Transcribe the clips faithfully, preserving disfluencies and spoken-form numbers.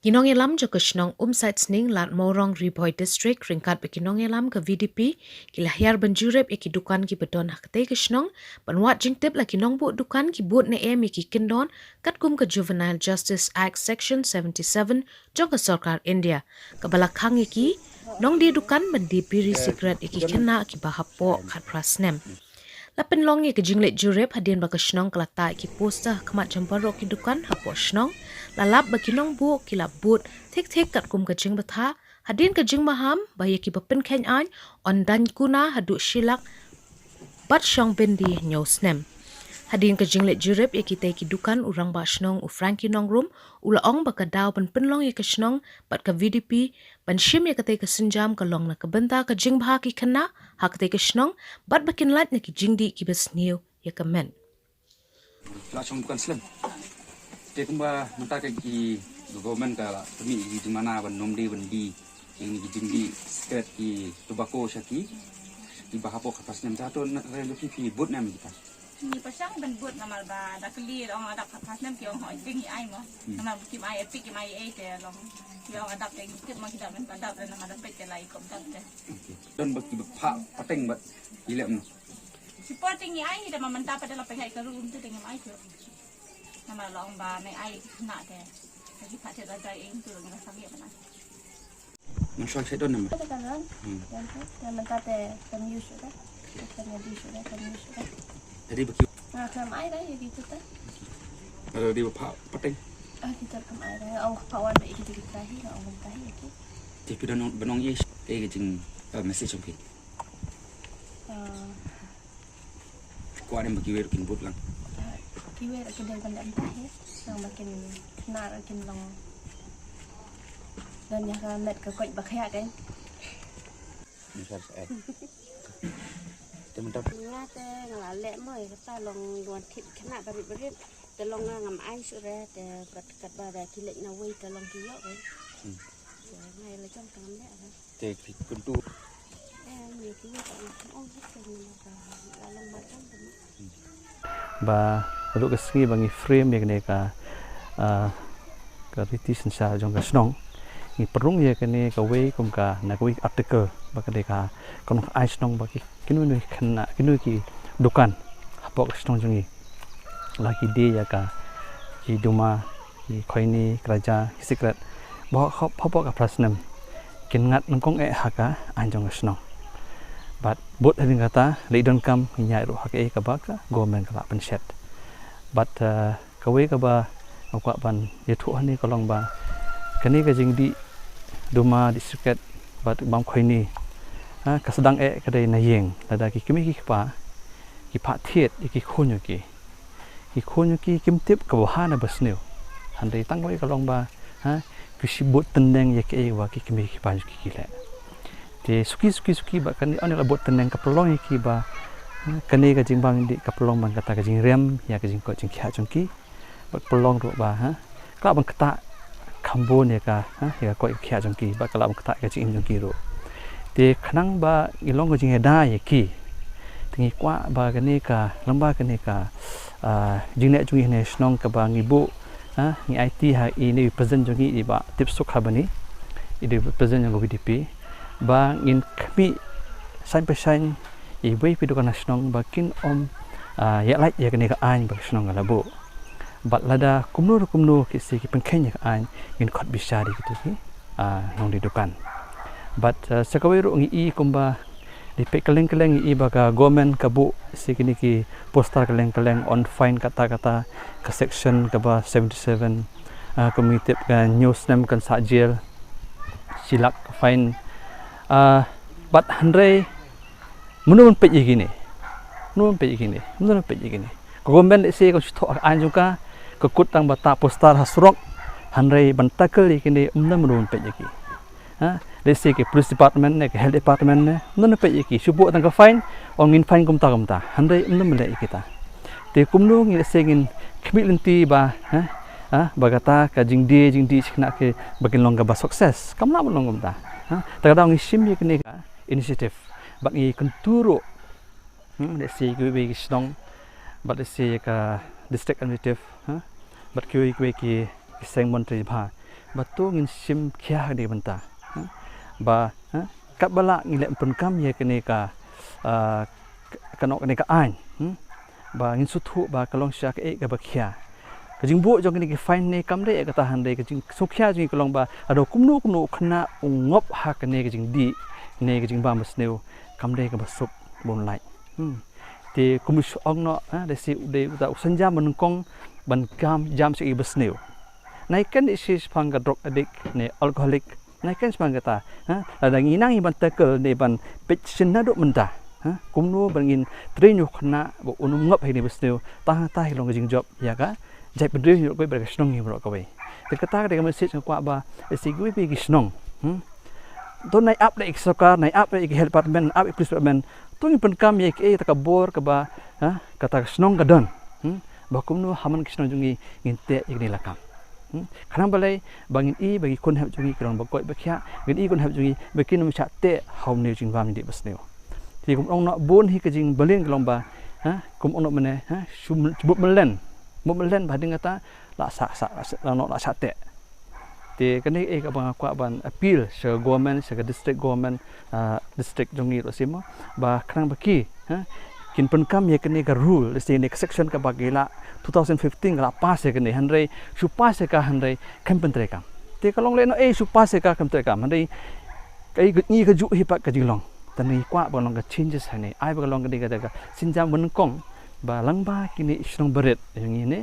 Ki nongïalam jong ka shnong Umsaitsning, Lad Mawrong, Ri Bhoi District, ryngkat bad ki nongïalam ka V D P, ki la hiar ban jurip ïa ki dukan kiba don ha katei ka shnong, ban wad jingtip la ki nongbuh dukan ki bud ne em ïa ki kyndon katkum ka Juvenile Justice Act Section seventy-seven jong ka Sorkar India, kaba la khang ïa ki nongdie dukan ban die biri sikret ïa ki khynnah kiba hapoh khatphra snem. La pynlong ïa ka jingleit jurip hadien ba ka shnong ka la tah ïa ki poster ha khmat jong baroh ki dukan hapoh shnong. La lap ba ki nongbuh ki la bud thik thik katkum ka jingbthah, hadien ka jingmaham ba ïa kiba pynkheiñ aiñ yn daiñ kuna haduh shi lak bad shong byndi hynñiew snem. Hadien ka jingleit jurip ïa kitei ki dukan, u Rangbah Shnong u Frankie Nongrum u la ong ba ka daw ban pynlong ïa ka shnong bad ka V D P ban shim ïa katei ka sienjam ka long na ka bynta ka jingbha ki khynnah ha katei ka shnong, bad ba kin lait na ki jingdih kiba sniew ïa ka met. La shong dukan slem. Te kumba mynta ka ki government ka la pynmih ki jingmana ban ym dei ban die ïa kine ki jingdih sikret, ki tobacco sha ki, kiba hapoh khatphra snem. Te hato na re lok ki phi bud ne em kita? Ngi pyrshang ban bud namar ba da kylli ong adap khatphra snem ki ong hooid te ngi ai mo. Hmm. Namar kim ai epik kim ai ei te long. Ki ong adap te ngi tip mo ki dap ban adap te namar da peit te la i kop dap te. Okay. Don ba kiba phah pateng bad i leh mo. Shipor te ngi ai hi da ma mynta pat da la pyngai ka room te te ngim ai te. Namar la ong ba me ai khynnah te. Ki phah te da jai ing tu ngi la sangeh ban ai. Mynshuwa shet don namar. Te ka don. Hmm. Don te, te mynta te kam use shuh te. Kam use shuh te, kam use shuh te. Te dei ba ki. Ah, kam ai da ïa ki tu te. Ada dei ba phah pateng. Ah, kita kam ai da. Ong phah wan ba ïa ki tu ki trai hi, ong ban trai hi, okay. Te phi don ban ong ïa, eh, ka jing, eh, message jong phi. Ah. Kwah ne em ba kiwei ruh kin bud lang. Ah, kiwei ruh kin dei ban leh mynta hi. Nang ba kin khynnah ruh kin long. Don ïa ka met ka koit ba khia kan. Ni sar sa eh. Te mynta. Nga te nga la leh mo ïa kata long wan thit khynnah barit barit. Te long nga ngam ai shuh re te kat kat ba da ki leit na wei te long ki ïoh re. Hmm. Te nga ïa la jong te ngam leh re. Te phi kyntu. Ba ruh ka sngi ba ngi frame ïa kane ka, ah, ka riti synshar jong ka shnong, ngi pynrung ïa kane kawei kum ka, na kawei article ba kane ka, ka nong ai shnong ba ki, kino kino ki khynnah, kino ki dukan hapoh ka shnong jong ngi la ki die ïa ka, ki duma, ki khoini, ki raja, ki sikret. Ba hok hop hop ka phra snem kin ngat nyngkong eh ha ka aiñ jong ka shnong. Bad bud hadien kata, lei donkam ngi ñiah ruh ha kaei kaba ka government ka la pynshet. Bad, eh, kawei kaba nga kwah ban ïathuh hangne ka long ba kane ka jingdih duma, dih sikret bad bam khoini, ha, ka sdang eh ka dei na ïing, lada ki kmie ki kpa ki phah thied ïa ki khun jong ki. Ki khun jong ki kim tip kaba bha ne ba sniew. Hynrei tang kawei ka long ba, ha, ki shu bud tynreng ïa kaei ba ki kmie ki kpa jong ki ki leh. Te suki suki suki ba kane, ynda la bud tynreng ka pynlong ïa ki ba, ha, kane ka jingbam dih ka pynlong ban kata ka jingrem ïa ka jingkoit jingkhiah jong ki. Bad pynlong ruh ba, ha, ka lah ban ktah kham bun ïa ka, ha, ïa ka koit ka khiah jong ki, bad ka lah ban ktah ïa ka jingim jong ki ruh. Te khnang ba ngi long ka jingïada ïa ki, te ngi kwah ba kane ka, lyngba kane ka, ah, jingleh jong ngi hangne shnong kaba ngi buh, ha, ngi aiti ha ine i president jong ngi, i Bah Tipsuk Habani, i dei president jong ka V D P, ba ngin khmih saiñ pa saiñ ïa iwei pa iwei i dukan ha shnong ba kin ym, ah, ïa lait ïa kane ka aiñ ba ka shnong ka la buh. Bad lada kumno ruh kumno ki, lehse ki pynkheiñ ïa ka aiñ, ngin khot bishar ïa kito ki, ah, nongdie dukan. Bad, ah, sa kawei ruh ngi i kumba dei peit kylleng kylleng, ngi i ba ka government ka buh lehse kine ki poster kylleng kylleng, yn fine kata kata, ka section kaba seventy seven, ah, kum ngi tip ka hynñiew snem kan sah jail, shi lak ka fine. Ah, bad hynrei mano ban peit ïa kine? Mano ban peit ïa kine? Mano ban peit ïa kine? Ka government lehse ka shu thoh aiñ jong ka, ka kut tang ba tah poster ha surok, hynrei ban tackle ïa kine, ym don mano ban peit ïa ki. Ha? Lehse ka police department ne, ka health department ne, ym don ban peit ïa ki. Shu buh tang ka fine, ong ngin fine kumta kumta. Hynrei ym don ban leh ïa kita. Te kumno ngi lehse ngin khmih lynti ba, ha? Ha? Ba kata ka jingdie, jingdie shi khynnah ki ba kin long kaba success. Kam lah ban long kumta. Ha? Te ka daw ngi shim ïa kane ka initiative. Bad ngi kyntu ruh, hmm, lehse kiwei kiwei ki shnong, bad lehse ïa ka district administrative, ha, bad kiwei kiwei ki, ki seng mon trei bha. Ba to ngin shim khia ha kane ka bynta. Ha? Ba, ha? Katba lah ngi leh pyndonkam ïa kane ka, ah, ka, kane ka aiñ. Hmm? Ba ngin sngewthuh ba ka long shisha kaei kaba khia. Ka jingbuh jong kane ka fine ne kam dei ïa kata, hynrei ka jingsngewkhia jong ngi ka long ba haduh kumno kumno u khynnah u ngop ha kane ka jingdih ne ka jingbam basniew, kam dei kaba suk bun lait. Hmm. Te kum u shu ong noh, ha, da shi u dei uta u sienjam ba nyngkong ban kam jam sha i basniew. Nai kren shi shaphang ka drug addict ne alcoholic. Nai kren shaphang kata, ha, lada ngi nang ban tackle ne ban peit shisien naduh mynta, ha, kumno ban ngin train ïa u khynnah ba un ym ngop ha kine ki basniew, tang hangta hi long ka jingjop ïa ka jaitbynriew hi baroh kawei bad ka shnong hi baroh kawei. Te kata ka dei ka message nga kwah ba, eh, sha kiwei pat ki shnong, hmm. To nai ap da ïa ki sorkar, nai ap da ïa ki health department, ap ïa ki police department, to ngin pyndonkam ïa kiei kata ka bor kaba, ha, kata ka shnong ka don. Hmm? Ba kumno ha man ki shnong jong ngi ngin teh ïa kine la kam. Hmm? Khnang balei ba ngin i ba ki khun hep jong ngi ki long ba koit ba khiah, ngin i khun hep jong ngi ba kin ym shah teh ha une u jingbam jingdih basniew. Te kum ong noh bun hi ka jingbalei ka long ba, ha, kum ong noh mynne, ha, shu mut myllen. Mut myllen ba hadien kata la sah, sah, la sah, la noh, la shah teh. Te kane eh kaba nga kwah ban appeal sha ka government, sha ka district government, ah, district jong ngi ruh shisha mo, ba khnang ba ki, ha, kin pyndonkam ïa kane ka rule, lehse ne ka section kaba ki la two thousand fifteen ka la pass ïa kane, hynrei shu pass ïa ka hynrei kam pyntreikam. Te ka long lehnoh eh shu pass ïa ka kam pyntreikam, hynrei ka i ngi kajuh hi pat ka jinglong. Te ngi kwah ba long ka changes hangne, ai ba ka long kane ka, ka sienjam ba nyngkong ba lyngba kine ki shnong barit jong ngi ne,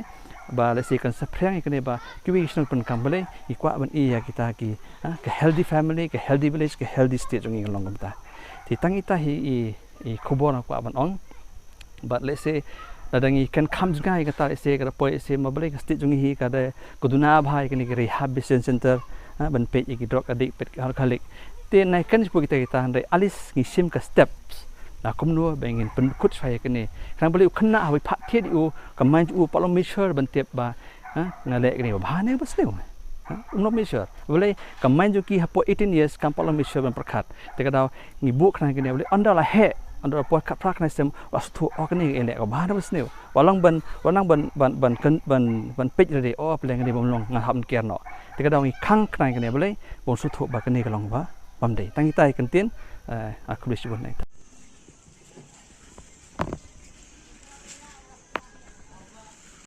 ba lehse kan saphriang ïa kane ba kiwei ki shnong pyndonkam, balei ngi kwah ban i ïa kita ki, ha, ka healthy family, ka healthy village, ka healthy state jong ngi kan long kumta. Te tang ita hi i, i khubor nga kwah ban ong. Bad lehse lada ngi kren kham jngai kata, lehse ka da poi lehse ma balei ka state jong ngi hi ka da ka duna bha ïa kine ki rehabilitation center, ha, ban peit ïa ki drug addict, peit ki alcoholic. Te nai kren shaphang kita kita, hynrei at least ngi shim ka steps na kumno ba ngin pynkut shwa ïa kane. Khnang balei u khynnah haba phah thied ïa u, ka mind jong u pat long mature ban tip ba, ha, nga leh kane ba bha ne ba sniew. Ha, um long mature. Balei ka mind jong ki hapoh eighteen years kam pat long mature ban pyrkhat. Te ka daw ngi buh khnang kane, balei ynda la heh, ynda la poi khatphra khyndai snem, la sngewthuh, oh, kane nga leh ka bha ne ba sniew. Wat la ban, wat la ban, ban, ban, ban, ban peit lade, oh, pynlong kane bym long, ngan hap ban care noh. Te ka daw ngi khang khnang kane, balei, ban sngewthuh ba kane ka long ba bym dei. Tang kita hi kyntien, eh, ah, khublei shibun na kita.